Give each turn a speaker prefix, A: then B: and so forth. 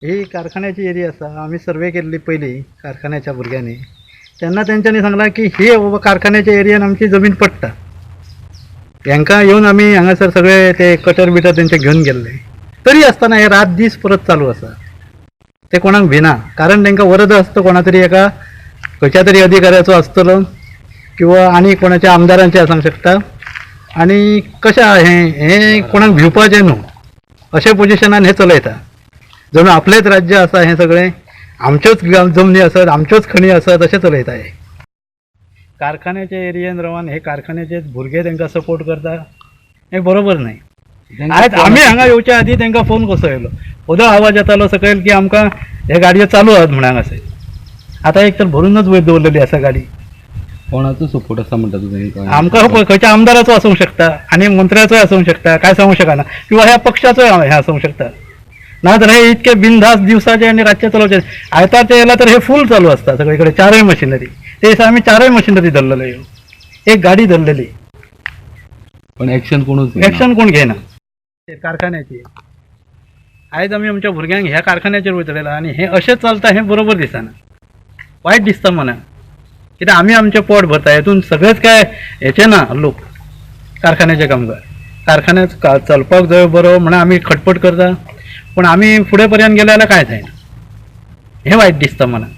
A: ही कारखान्याची area आसा. आमी survey केल्ली पयलीं कारखान्याच्या भुरग्यांनी, तेन्ना तेंच्यांनी सांगलां की ही बाबा कारखान्याच्या एरियान आमची जमीन पडटा. हेंकां येवन आमी हांगासर सगळे ते कटर बिटर तेंचे घेवन गेल्ले, तरी आसतना हे रात दीस परत चालू आसा. ते कोणाक भिना, कारण तांकां वरद आसता कोणा तरी एका खंयच्या तरी अधिकाऱ्याचो आसतलो किंवा आनी कोणाच्या आमदारांचे आसूंक शकता. आनी कशें आहा हें, हें कोणाक भिवपाचें न्हू अशें पोजिशनान हें चलयता. जणू आपलेंच राज्य आसा, हें सगळें आमच्योच जमनी आसात, आमच्योच खणी आसात अशें चलयता. हे कारखान्याच्या एरियेन रावन हे कारखान्याचे भुरगे तांकां सपोर्ट करता हें बरोबर न्हय. आयज आमी हांगा येवच्या आदी तांकां फोन कसो येयलो, ओदो आवाज येतालो सकयल की आमकां हे गाडयो चालू आहात म्हण हांगासर. आतां एक तर भरूनच वयर दवरलेली आसा गाडी.
B: कोणाचो सपोर्ट आसा म्हणटा तूं तांकां?
A: आमकां खंयच्या आमदाराचो आसूंक शकता आनी मंत्र्याचोय आसूंक शकता, काय सांगूंक शकना, किंवा ह्या पक्षाचोय हे आसूंक शकता. ना तर हे इतके बिनधास्त दिवसाचे आनी रातचे चलोवचे. आयतारचे येयला तर हे फूल चालू आसता सगळे कडेन, चारय मशिनरी. ते दिसा आमी चारय मशिनरी धरलेल्यो, एक गाडी धरलेली.
B: पण एक्शन कोणूच घेना.
A: एक्शन कोण घेयना कारखान्याची. आयज आमी आमच्या भुरग्यांक ह्या कारखान्याचेर वयतले आनी हें अशें चलता हें बरोबर दिसना, वायट दिसता मनाक. कित्याक आमी आमचें पोट भरता हेतून सगळेच काय हेचे ना लोक कारखान्याचे कामगार. कारखान्यात चलपाक जाय बरो म्हणून आमी खटपट करता, पूण आमी फुडें पर्यंत गेले जाल्यार कांय जायना, हें वायट दिसता मनाक.